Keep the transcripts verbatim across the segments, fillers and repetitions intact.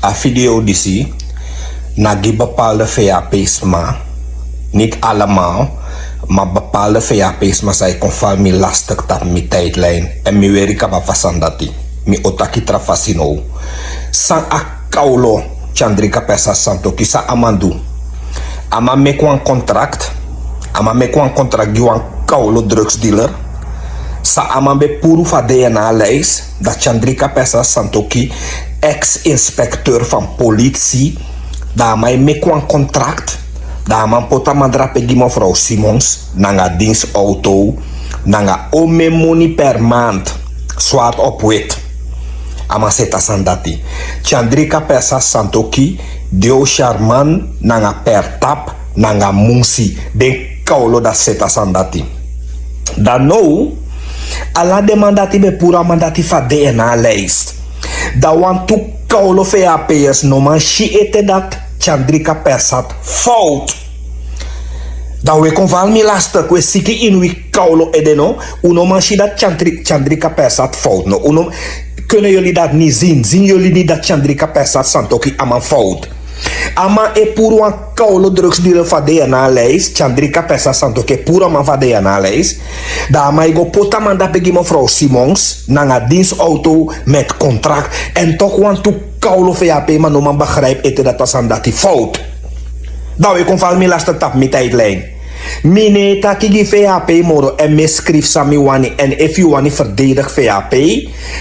A video disi na gi bepaalde V H P-sma, niet allemaal, maar bepaalde V H P-sma san e kon val mi lastig tapu mi tijdlijn. En mi weri kaba fu a sani dati. Mi o taki tra fasi now. San a kawlo Chandrika Persat Santokhi, san a man du? A man meki wan contract. A man meki wan contract gi wan kawlo drugsdealer. San a man ben puru fu a D N A-lijst, dati Chandrika Persat Santokhi, ex-inspecteur van politie, dan a man e meki wan contract. Dan a man poti a man drape gi mevrouw Simons, nanga diensauto, nanga omeni moni per maand, zwart op wit. A man seti a sani dati. Chandrika Persat Santokhi, Deo Sharman, nanga Pertap, nanga Munsi, den kawlo dati seti a sani dati. Dan now, ala den man dati ben puru a man dati fu a D N A-lijst. Dan wantu kawlo V H P'ers no man si ete dati Chandrika Persat fout. Dan un e kon val mi lastig, un e siki ini wi kawlo ede no. Un no man si dati Chandri-, Chandrika Persat fout no. Un no, kunnen jullie dat niet zien? Zien jullie niet dat Chandrika Persat Santokhi a man fout? A man e puru wan kawlo drugsdealer fu a D N A-lijst, Chandrika Persat Santokhi e puru a man fu a D N A-lijst. Dan a man e go poti a man drape gi mevrouw Simons, nanga diensauto, met contract. En toch wantu kawlo V H P-man no man begrijp ete dati a sani dati fout. Dan un e kon val mi lastig tapu mi tijdlijn. Mi no e taki gi V H P moro, en mi e skrifi san mi wani, en efu yu wani verdedig V H P,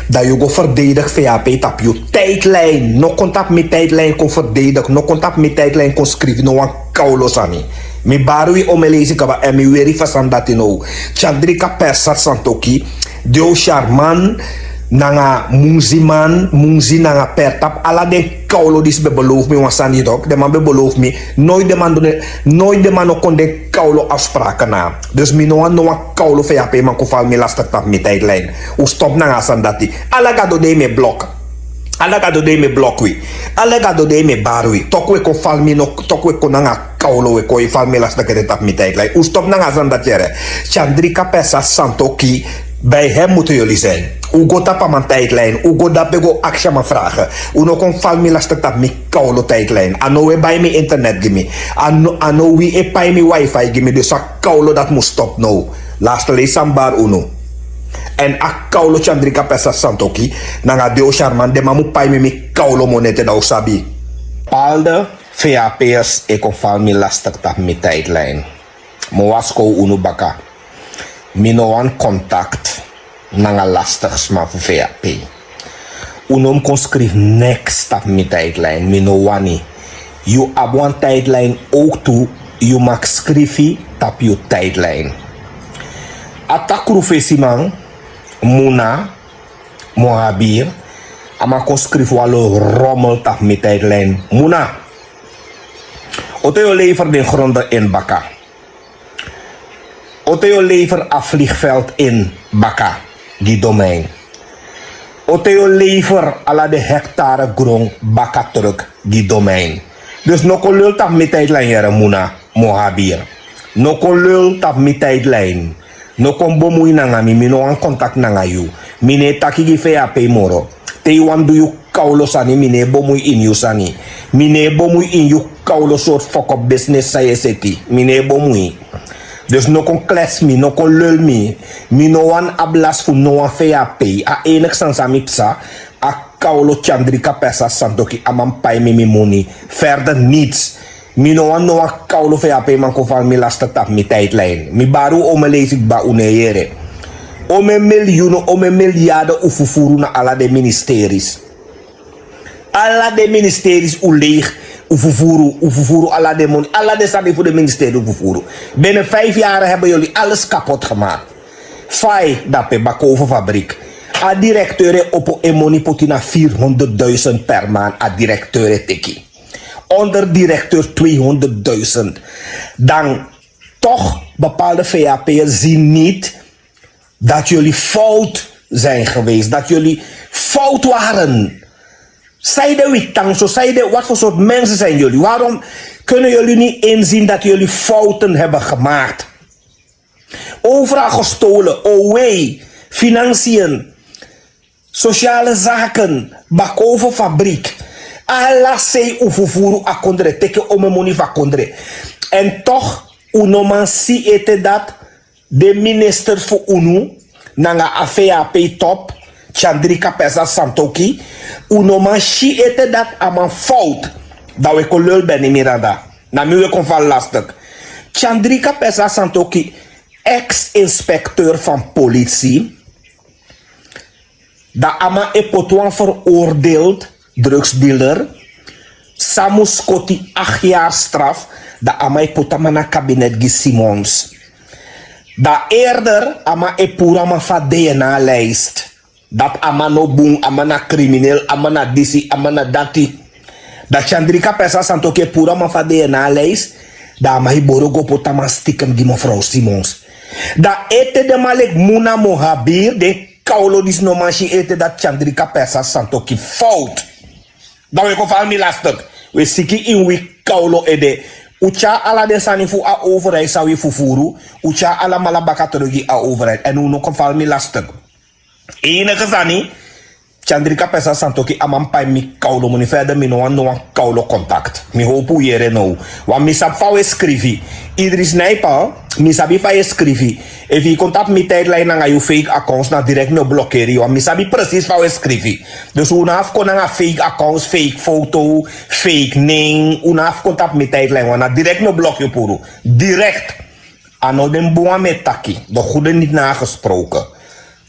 dan yu go verdedig V H P tapu yu tijdlijn. No kon tapu mi tijdlijn kon verdedig, no kon tapu mi tijdlijn kon skrifi no wan kawlo sani. Mi bari wi, omeni leisi kaba, en mi weri fu a sani dati now. Chandrika Persat Santokhi, Deo Sharman, nanga Munsi man, Munsi nanga Pertap, ala den kawlo disi ben belofu mi wan sani tok. Den man ben belofu mi, nooit den man du, nooit den man no kon den kawlo afspraken na. Dus mi no wani no wan kawlo V H P-man kon val mi lastig tapu mi tijdlijn. Un stop nanga a sani dati. Ala gado dei mi e blok. Ala gado dei mi e blok wi. Ala gado dei mi e bari wi. Tok un e kon val mi no, tok un e kon nanga kawlo, un e kon e val mi lastig ete tapu mi tijdlijn. Un stop nanga a sani dati yere. Chandrika Persat Santokhi, bij hem moeten jullie zijn. Un go tapu a man tijdlijn, un go drape go aksi a man vragen. Un no kon val mi lastig tapu mi kawlo tijdlijn. A no wi e bai mi internet gi mi. A no, a no wi e pai mi wifi gi mi. Dus a kawlo dati mus stop now. Laste leisi san mi bari unu. En a kawlo Chandrika Persat Santokhi, nanga Deo Sharman, den man mu pai mi mi kawlo moni ete, dan un sabi. Bepaalde V H P'ers e kon val mi lastig tapu mi tijdlijn. Mi o waskori unu baka. Mi no wani contact nanga lastig sma fu V H P. Un no mus kon skrifi niks tapu mi tijdlijn, mi no wani. Yu abi wan tijdlijn ook tu, yu mag skrifi tapu yu tijdlijn. A takru fesiman, Muna Mohabir, a man kon skrifi wan lo rommel tapu mi tijdlijn. Muna, o te yu o lever den gronden in baka. O te yu o lever a vliegveld in baka gi domein. O te yu o lever ala den hectare gron baka terug gi domein. Dus no kon lul tapu mi tijdlijn yere Muna Mohabir. No kon lul tapu mi tijdlijn. No kon bemoei nanga mi, mi no wani contact nanga yu. Mi no e taki gi V H P moro. Te yu wani du yu kawlo sani, mi no e bemoei ini yu sani. Mi no e bemoei ini yu kawlo sortu fokop business san yu e seti. Mi no e bemoei. Dus no kon klets mi, no kon lul mi. Mi no wani abi last fu no wan V H P. A enige sani san mi psa, a kawlo Chandrika Persat Santokhi, a man pai mi mi moni. Verder niets. Mi no wani no wan kawlo V H P-man kon val mi lastig tapu mi tijdlijn. Mi bari un, omeni leisi kba, un no e yere. Omeni miljoenen, omeni miljarden un fufuru na ala den ministeries. Ala den ministeries un leeg, un fufuru, un fufuru ala den moni, ala den sani fu den ministerie un fufuru. Binnen vijf jaar hebben jullie alles kapot gemaakt. Fai, dape, Bakoven fabriek. A directeur e opo en moni poti na vierhonderdduizend per maand, a directeur e teki. Onderdirecteur tweehonderdduizend. Dan toch bepaalde V H P'ers zien niet dat jullie fout zijn geweest, dat jullie fout waren. Zij de Witangso, zij de, wat voor soort mensen zijn jullie? Waarom kunnen jullie niet inzien dat jullie fouten hebben gemaakt? Overal gestolen, O W, financiën, sociale zaken, Bakoven fabriek. Ala sei un fufuru a kondre, teki omen moni fu a kondre. En toch un no man si ete dat den minister fu unu nanga a vap top, Chandrika Pesa Santoki, un no man si ete dat a man fout. Dan we kon lul beni miranda, na mi we kon fali lastik. Chandrika Pesa Santoki, ex-inspecteur van politie, dan a man e poti wan veroordeeld drugsdealer san mus koti acht jaar straf. Dan a man e poti a man na kabinet gi Simons. Dan eerder a man e puru a man fu a DNA-lijst. Dat a man no bun, a man na krimineel, a man na disi, a man na dati. Dan Chandrika Pesa Santoki e puru a man fu a DNA-lijst. Dan a man e boro go poti a man stikem gi mevrouw Simons. Dan ete den man leki Muna Mohabir, den kawlo disi no man si ete dat Chandrika Pesa Santoki fout. Dan we kon fali mi lastik. We siki in wi kawlo ede. Un tyari ala den sani fu a overheid san wi fufuru. Un tyari alamala baka terug gi a overheid. En un no kon fali mi lastik. Enige sani, Chandrika Pesa Santoki, a man pai mi kawlo moni. Verder mi no wan, no wan kawlo contact. Mi hopu un yere now. Wan mi sabi fa we skrifi. Idris Nijpel, mi sabi fa yu e skrifi. Efu yu kon tapu mi tijdline nanga yu fake accounts, na direct mi o blokeri yu. Wan mi sabi precies fa we skrifi. Dus un no abi fu kon nanga fake accounts, fake foto, fake name. Un no abi fu kon tapu mi tijdline, wan na direct mi o blok yu puru. Direct. A no den bun wan mi e taki, de goede niet nagesproken.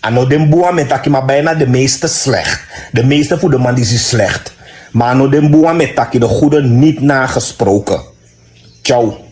A no den bun wan mi e taki, maar bijna de meeste slecht. De meeste fu den man disi slecht. Maar a no den bun wan mi e taki, de goede niet nagesproken. Ciao.